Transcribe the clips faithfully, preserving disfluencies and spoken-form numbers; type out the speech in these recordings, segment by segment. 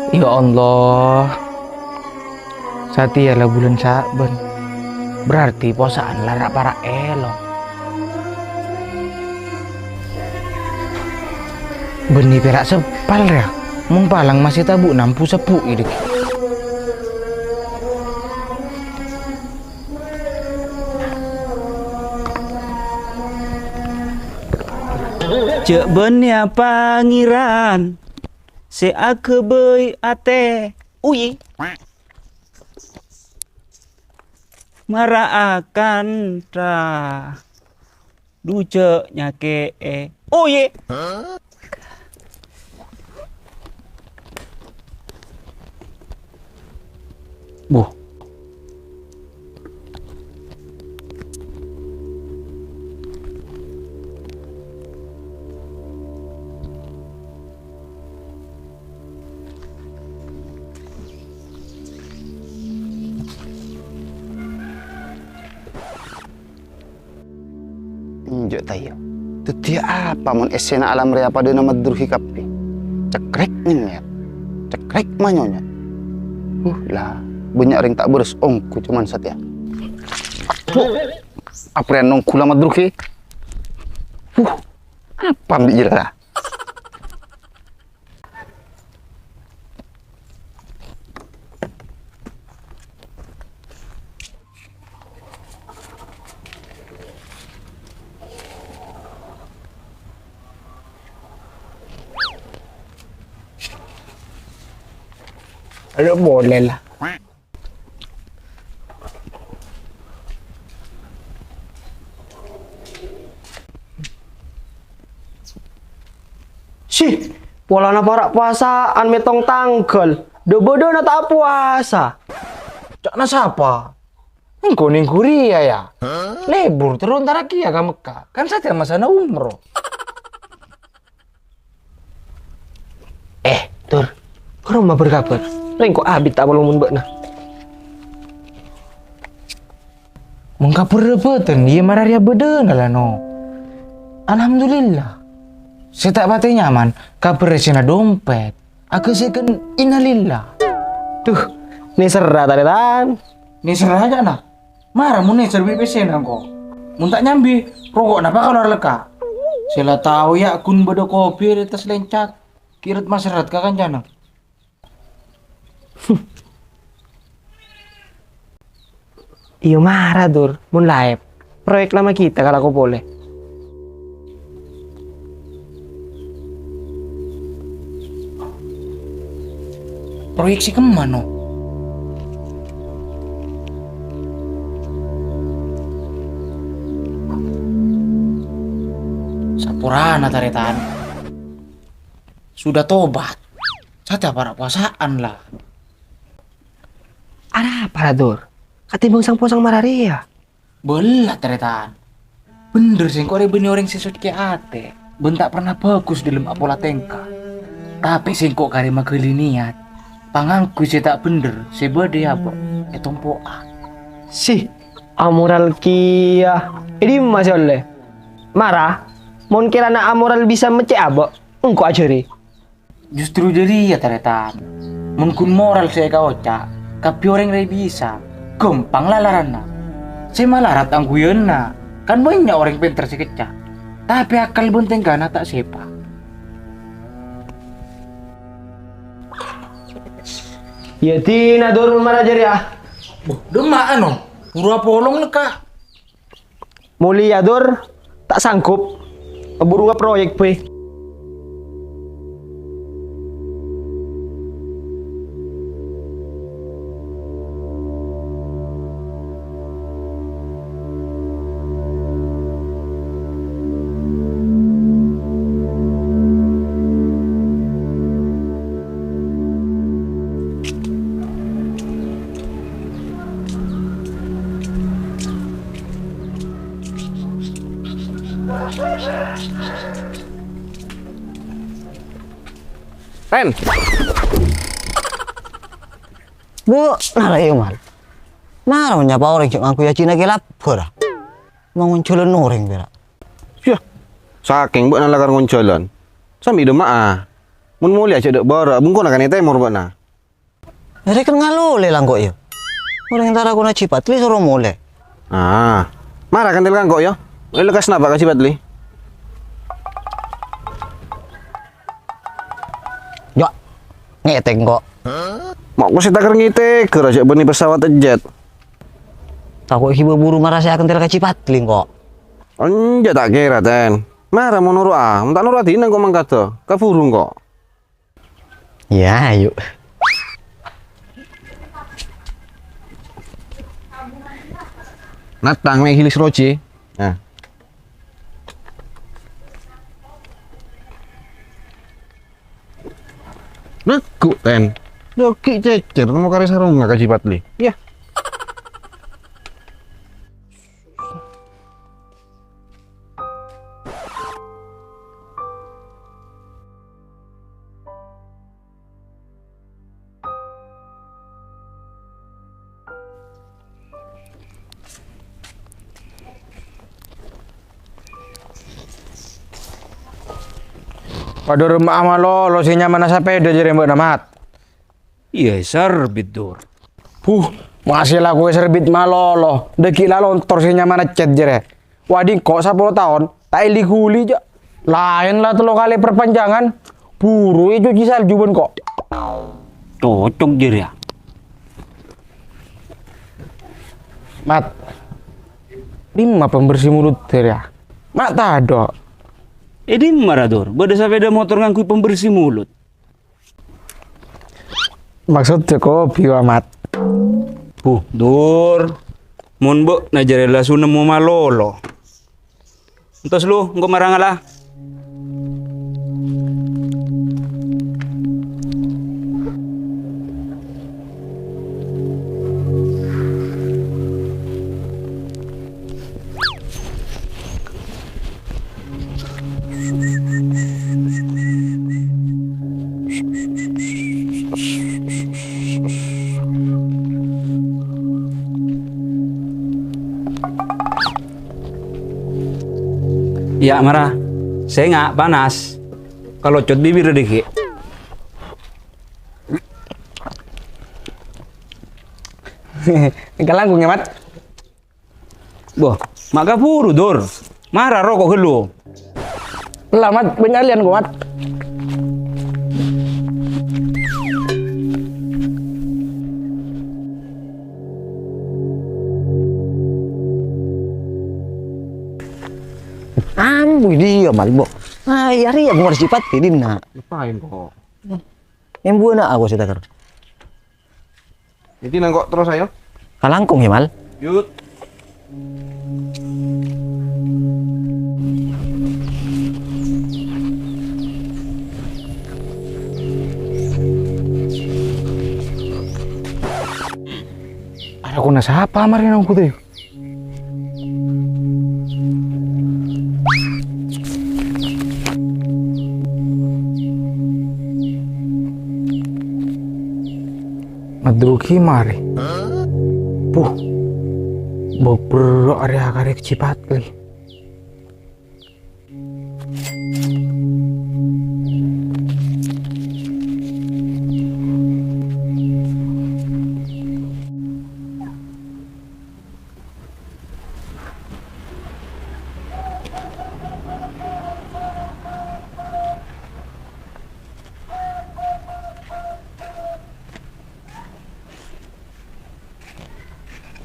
Ya Allah, satèya la bulân Sa'ban, berarti posa'an la ra'-para' èlong. Bânnè pèra' seppal, yâ, mon palèng masè tabu' nambu sabbu'i dhâggi'. Jhâ' bânnè, yâ, Pangèran, sè aghâbây atè. Uyi. Mara akantha. Dujâ' nyakè'è. Uyi. Buh. Enjâ' ta' iyâ. Dhâddhiyâ apa mon essèna alam rèya padâna madruhi kabbhi? Cekrèk nyengngèr, cekrèk manyonyot. Huh, la, bânnya' orèng ta' bârâs ongghu coma satèya. Huh, aprèyan ongghu la madruhi. Huh, apa bi' jârèya? Ayo, boleh lah. Sih, polana para' powasaan mètong tangghâl, dhâ-bâdâna ta' apowasa. Ca'na sapa? Engko' nèng ghuriyâ, yâ. Lebur terro entarra kèya ka Mekkah. Kan satèya masana umroh. Eh, Dur, ghâromma bâr-kabâr. Rèng ko' abit ta' apolong mon bâ'na. Mon kabhârrâ bhâdhân, iyâ mara rèya bâdâna la, No. Alhamdulillah. Sè ta' patè nyaman, kabhârrâ sèna dompet. Aghâsèghân innalillah. Duh, nèserra, Tarètan. Nèserra, ca'na. Mara mon nèser bi' pèssèna engko'. Mon ta' nyambi, roko'na pakalowar lekka'. Sè la tao, yâ, ghun bâdâ kopi è attas lèncak. Kiret maserrat ka kancana. Iyâ mara, Dur, mon laèp. Proyek lama kita kalako polè. Proyek sè kemma, No? Saporana, Tarètan. Sudah tobat. Satèya para' powasaan, la. Arapa, la, Dur? Katèmbhâng sang-posang mara rèya. Bâlâ, Tarètan. Bhender sèngko' rè bânnè orèng sè soccè atè, bân ta' pernah bhâghus dhâlem apola tèngka. Tapè sèngko' karè maghâli niyat, pangangghuy sè ta' bhender sè bâdâ è abâ' ètompo'a. Sih, amoral kèya. È dimma sè ollè? Mara, mon kèrana amoral bisa meccè' abâ', engko' ajhâri. Justru jârèya, Tarètan. Mon ghun moral sè èkaoca', kabbhi orèng rè bisa. Ghâmpang la larana. Sè malarat angghuyanna, kan bânnya' orèng pènter sè kècca'. Tapè akkal bân tèngkana ta' sèpa. Yâ, dina durun mara jârèya. Buh, dimma'a, No? Buru apolong lekka'. Molè, yâ, Dur, ta' sanggup. Buru ngaproyek bhâi. Ren. Bu, nara iyo, Man. Mara nyapa orèng jhâ' ngangghuy ajina kè labbhâr. Mangonjhâlân orèng pèra'. Yah, sakèng bâ'na lakar ngonjhâlân. Sambi dimma'a. Mon molè jhâ' dâ' bârâ', bengkona kan è tèmor bâ'na. Arèya kan ngalolè la engko', yâ. Orèng tara kona Haji Patli soro molè. Ah, mara kentel ka engko', yâ. Olle lekkas napa ka Haji Patli? Jâ', ngètèk engko'. Ma' kok sè takèr ngètèk, ghârâ jâ' bânnè pesawat jet. Tako' ghibâ buru mara sè akentel ka Haji Patli engko'. Enjâ' ta' kèra, Ten. Mara mon noro'a, mon ta' noro'a dinah engko' mangkada. Kabhuru engko'. Iyâ, ayo. Natang mè' hilis roji. Nah. Neggu', Ten. Dâggi' cècèr, temo karè sarungnga ka Haji Patli. Iyâ. Padâ remma'a malolo sè nyamana sapèda jârèya bâ'na, Mat. Iyâ, serbit, Dur. Buh, masè la kowè serbit malolo, dâggi' la lontor sè nyamana cèt jârèya. Wadi engko' sapolo taon, ta' èli-ghuli, jâ'. Laèn la tello kalè perpanjangan, buru ècuci salju bân ko'. Cocok jârèya. Mat, dimma pembersih mulut jârèya? Ma' tadâ'. È dimma ra, Dur? Bâdâ sapèda motor ngangghuy pembersih mulut. Maksod Jakobi, wa, Mat. Buh, Dur. Mon bâ'na jârèya la su nemmo malolo. Entos lu, engko' mara ngala. Iyâ, mara. Sènga', panas. Kalocot bibirra dâggi'. Kalangkong, yâ, Mat. Boh, ma' kabhuru, Dur. Mara roko' ghâllu. Ella, Mat, bânnya' lèyan ko', Mat. Ambu, dhiyâ, Mal, Bo. Ay, arèya bungor sifat kèdinna. Ngapain kok? Embuwâna aku sè takèr. Jadi nangko' terus ayo. Kalangkong yâ, Mal. Yut. Ada kona sapa mari nang putih? Madruki mari. Puh. Bau berro' arè akarè kecipatli.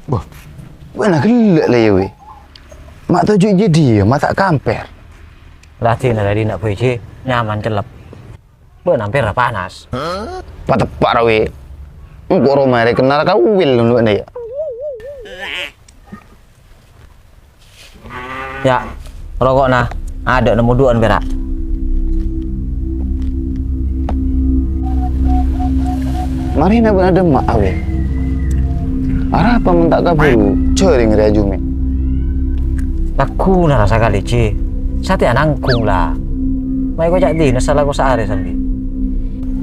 Wah, bâ'na ghellâ' la iyâ, wè. Ma' toju' jâdiyâ, ma' ta' kampèr. La dina, la dina, Boy, Ji. Nyaman cellep. Bâ'na ampèra panas. Pateppa' ra, wè. Engko' roma arè kennal kawil bâ'na, yâ. Yâ, roko'na. Adâ' nemmo du'an pèra'. Marèna bâ'na dâmma'a, wè. Arapa mon ta' kabhuru jhâring rè ajumè? Lagghuna ra sakalè, Ji. Satèya nanggung, la. Mayu koca' dinès salako saarè sambi.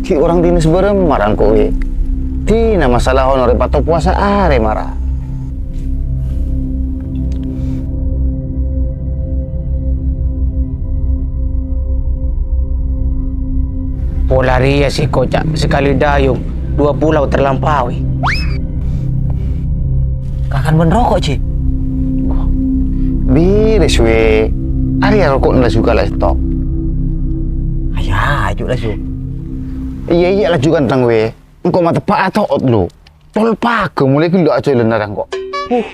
Ghi' orèng dinès bârâmma ra engko', wè. Dina masalah honor è pato powasa arè mara. Pola rèya sè koca' sakalè dâyung, Dua pulau terlampaui. Kakan bân roko', Ji. Bires, we. Arèya roko'na la jhughâ la stok. Aya, aju la jhu. Iyâ, iyâ, la jhughân tang, we. Engko' mateppa' ato'ot, lo. Tol paga molaè ghellâ' ajhâlân narèng, ko'. Huh.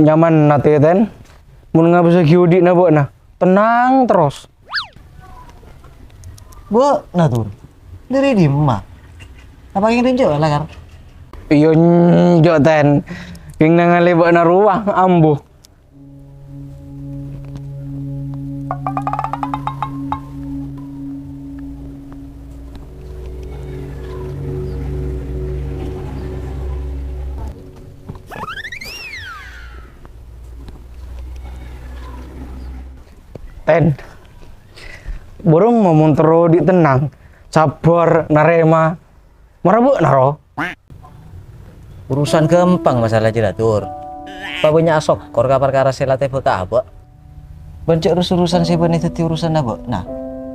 Nyaman atè, Ten. Mon ngabâssaghi odi'na bâ'na, tennang terros. Bâ'na, Dur? Dâri dimma? Apa kèng rènjo lakar? Iyâ, enjâ', Ten. Kèng nangalè bâ'na rowa, ambu. Ten, bhuru mon terro odi' tennang, sabbhâr, narèma, mara bâ'na, ro. Urusan ghâmpang masalah jârèya, Dur. Pabânnya' asokkor ka parkara sè la tèbâ ka abâ'. Bân jhâ' rus-urusan sè bânnè dhâddhi urusanna bâ'na.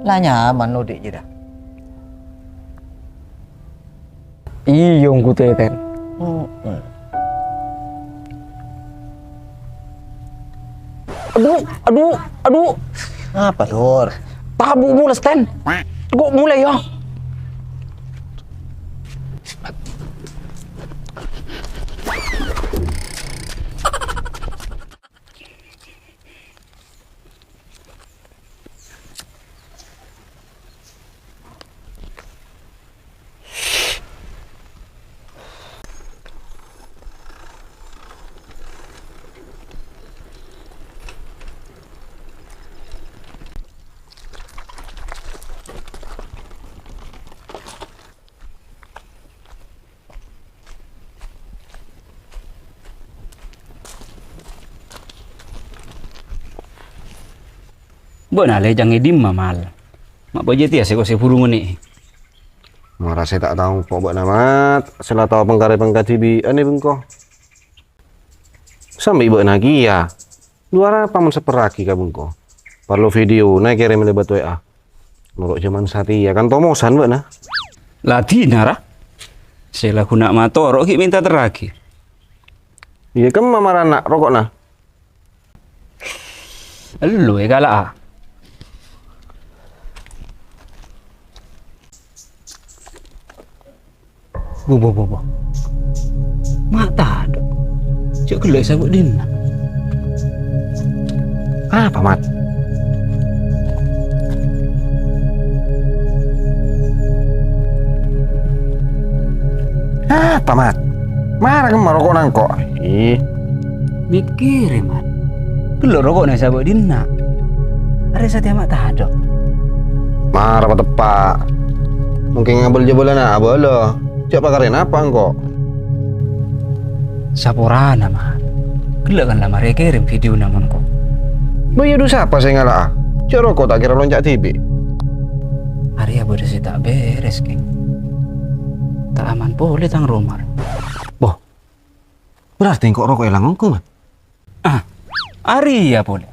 La nyaman odi' jârèya. Iyâ, ongghu, Ten. Heeh. Adu, adu, adu. Apa, Dur? Tabu' moles, Ten. Engko' molaè, yâ. Bâ'na lè ca'na è dimma, Mal? Ma' bâjâ tèya sè ko' sè buru ngonè'è. Mara sè ta' tao engko' bâ'na, Mat. Sè la tao pangkarè pangkadhibi'ân è bengko. Sambi bâ'na kèya. Luwara pamon saperraghi ka bengko. Parlo videona èkèrèm lèbât W A. Noro' jhâman satèya, kan tomosan bâ'na. La dinna, ra. Sè la ghuna matoro' ghi' mènta terraghi. Iyâ, kemma marana roko'na. Ello èkala'a. Bu, bu, bu, bu. Ma' tadâ'. Jhâ' ghellâ' èsabâ' dinna. Apa, Mat? Apa, Mat? Mara kemma roko'na engko'? Ih. Mèkkèrè, Mat. Ghellâ' roko'na èsabâ' dinna. Arè satèya ma' tadâ'. Mara pateppa'. Mungkin ngabâl-jabâlân abâlâ. Jhâ' pakarè napa engko'? Saporana, Mat. Ghellâ' kan la marè kèrèm videona mon engko'. Bâ iyâ dhu sapa sè ngala'a? Jhâ' roko' ta' kèra lonca' dhibi'. Arèya bâdâ sè ta' bèrès, Kèng. Ta' aman polè tang roma. Boh. Berarti engko' roko' èlang ongghu, Mat? Ah, arèya polè.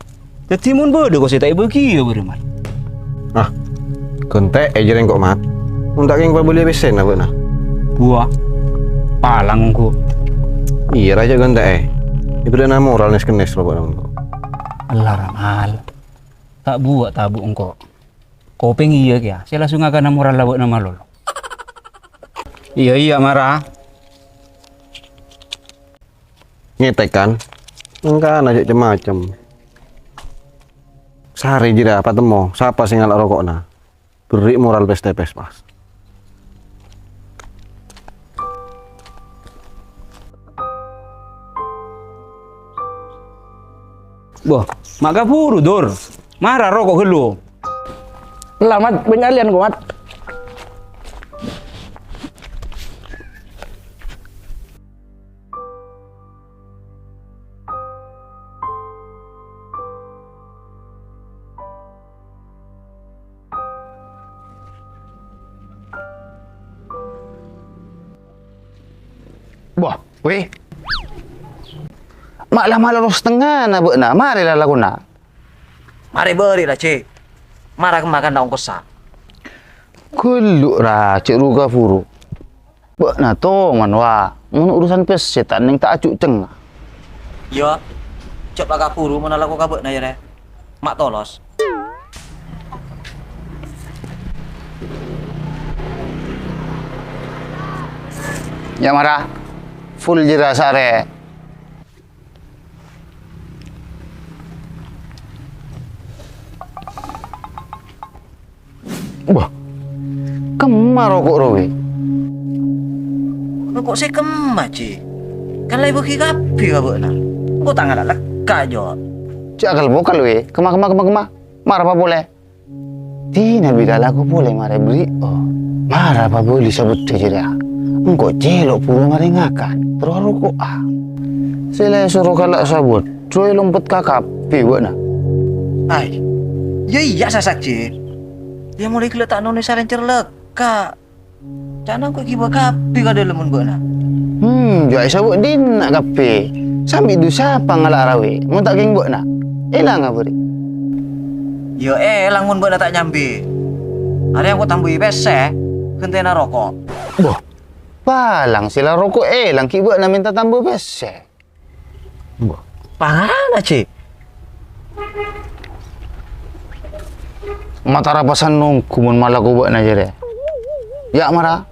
Dhâddhi mon bâdâ ko' sè ta' èbâghi, yâ bârâmman. Ah, ghântè'è jârèya engko', Mat. Mon ta' kèng pabâliyâ pèssèna bâ'na. Buwâ, palang ongghu. Iyâ, ra jhâ' ghântè'è. Èbâdâna moral nès-kennès rowa bâ'na engko'. Ella, ra, Mal. Ta' buwâ' tabu' engko'. Kopèng iyâ kèya, sè langsung akana moral la bâ'na malolo. Iyâ, iyâ, mara. Ngètèk, kan? Engkana jhâ' cem-macem. Sarè jârèya patemmo, sapa sè ngala' roko'na? Berri' moral pès-tepès, pas. Boh, ma' kabhuru, Dur. Mara roko' ghâllu. Ella, Mat, bânnya' lèyan ko', Mat. Wè. Ma' la malolo satengngana bâ'na, marè lalakonna. Marè bâri' la, Cè'. Mara kemma kan ta' ongkosa. Ghâllu ra, cè' ru kabhuru. Bâ'na toman, wa. Mon urusan pèssè ta' nèng ta' aju' cengnga. Iyâ, cè' la kabhuru mon alako ka bâ'na, yâ, rè. Ma' tolos. Yâ, mara. Full jârèya sarè. Wah, kemma roko' rowa? Roko' sè kemma, Cè'? Kan la èbâghi kabbhi ka bâ'na. Engko' ta' ngala' lekka', Jo. Jhâ' akal-bokal, wè. Kemma, kemma, kemma, kemma. Mara pa polè. Dina bi' kalako polè marè bâri'â. Mara pabâli sabâddhâ jârèya. Engko' cèlo' buru marè ngakan, terro roko'a. Sè la èsoro kala' sabâddhâ èlompet ka kabbhi bâ'na. Ai. Iyâ, iyâ, sasak, Cè'. Iyâ, molaè ghellâ' ta' nonè sarèn cerlek, Ka'. Ca'na engko' èghibâ kabbhi ka dâlem mon bâ'na. Hmm, jhâ' èsabâ' dinna' kabbhi. Sambi du sapa ngala' rowa, mon ta' kèng bâ'na? Èlang abâri'. Iyâ èlang mon bâ'na ta' nyambi. Arèya engko' tambâi pèssè, ghântèna roko'. Boh, palang sè la roko' èlang ghi' bâ'na mènta tambâ pèssè. Pangarana, Cè'? Matara pasan nonggu mon malako bâ'na jârèya. Yâ', mara.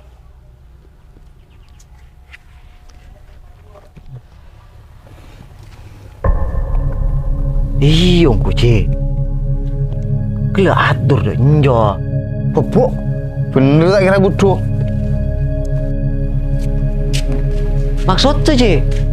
Iyâ, ongghu, Cè'. Ghellâ' ator dâ' enjâ'. Bâbâ'. Bhender ta' kèra budhu? Maksodda, Cè'?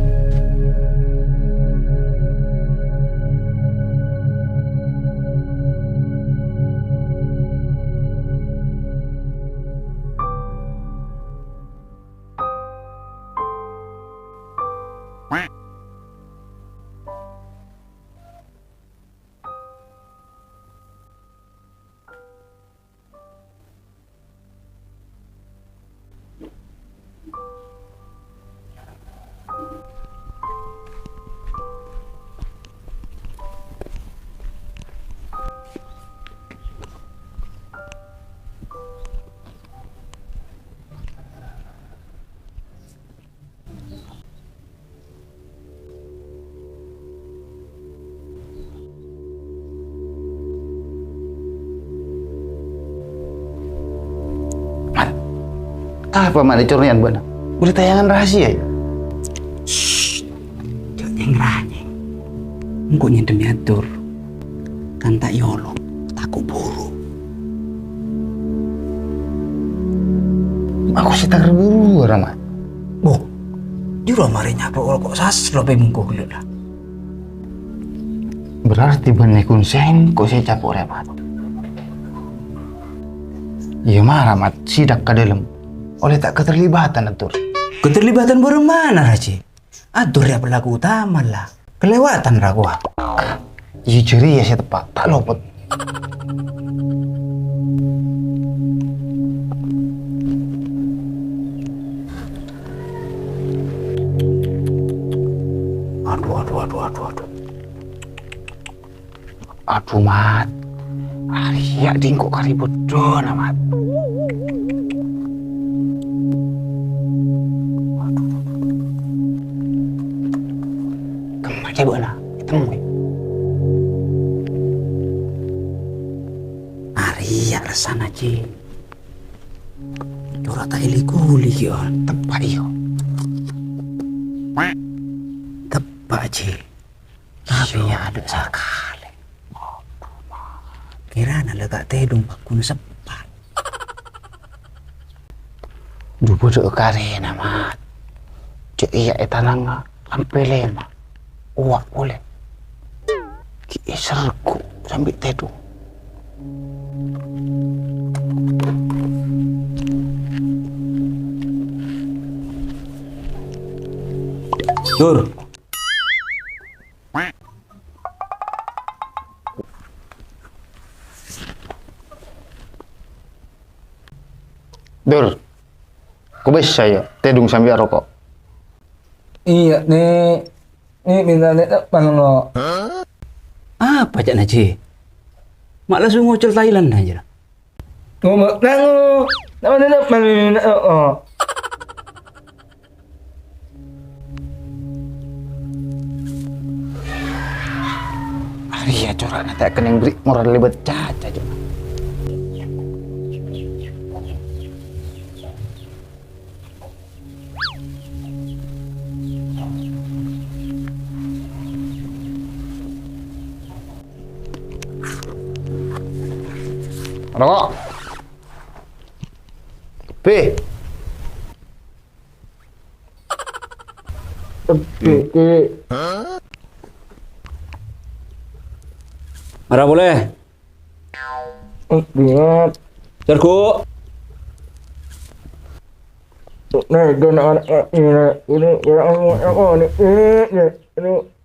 Mat, apa ma' ècorèyan bâ'na? Boleh tayangan rahasia, yâ? Shh, jhâ' nyèng-ranyèng. Engko' nyèndhem èator. Kan ta' èolok, tako' buru. Aku sè ta' buru, Rama. Boh, juru marè nyapa roko' sasro pèmongko ghellâ' la. Berarti bânnè ghun sèngko' sè ècapo' rèya, Mat. Iyâ, mara, Mat, sidak ka dâlem. Ollè ta' keterlibatan, Atur. Keterlibatan bârâmma, Raji? Adur rèya pelaku utama la. Kalèwatan ra kowa. Iyâ jârèya sè teppa', ta' lopot. Adu, adu, adu, adu, adu. Adu, Mat. Arèya' dingko' karè bâddhâna, Mat. Kemma cè' bâ'na ètemmoè. Arèya' rassana, Ji. Cora' ta' èli-kuli, ghi', on. Teppa', iyâ. Teppa', Ji. Tapè iyâ adâ' sakalè. Kèrana la ta' tèdung paggun seppa'. Jhubâ dâ' karèna, Mat. Jhâ' iyâ ètananga ampè lèma'. Owa' polè. Ghi' èserghu sambi tèdung. Dur. Dur, kobâsa, yâ, tèdung sambi aroko'. Iyâ, Nè'. Nè' mènta nè' teppa'na, no. Apa ca'na, Ji? Ma' langsung ngocol Thailand aja. Ngomong, nango. Nama nè' teppa'na, no. Oh, oh. Arèya cora'na ta' kennèng bherri' moral lèbât caca, coba. Roko'. Pi. Pi, Pi. Mara polè. Ingat. Sergu. Nah, guna anak ini, ini, ini, ini, ini, ini.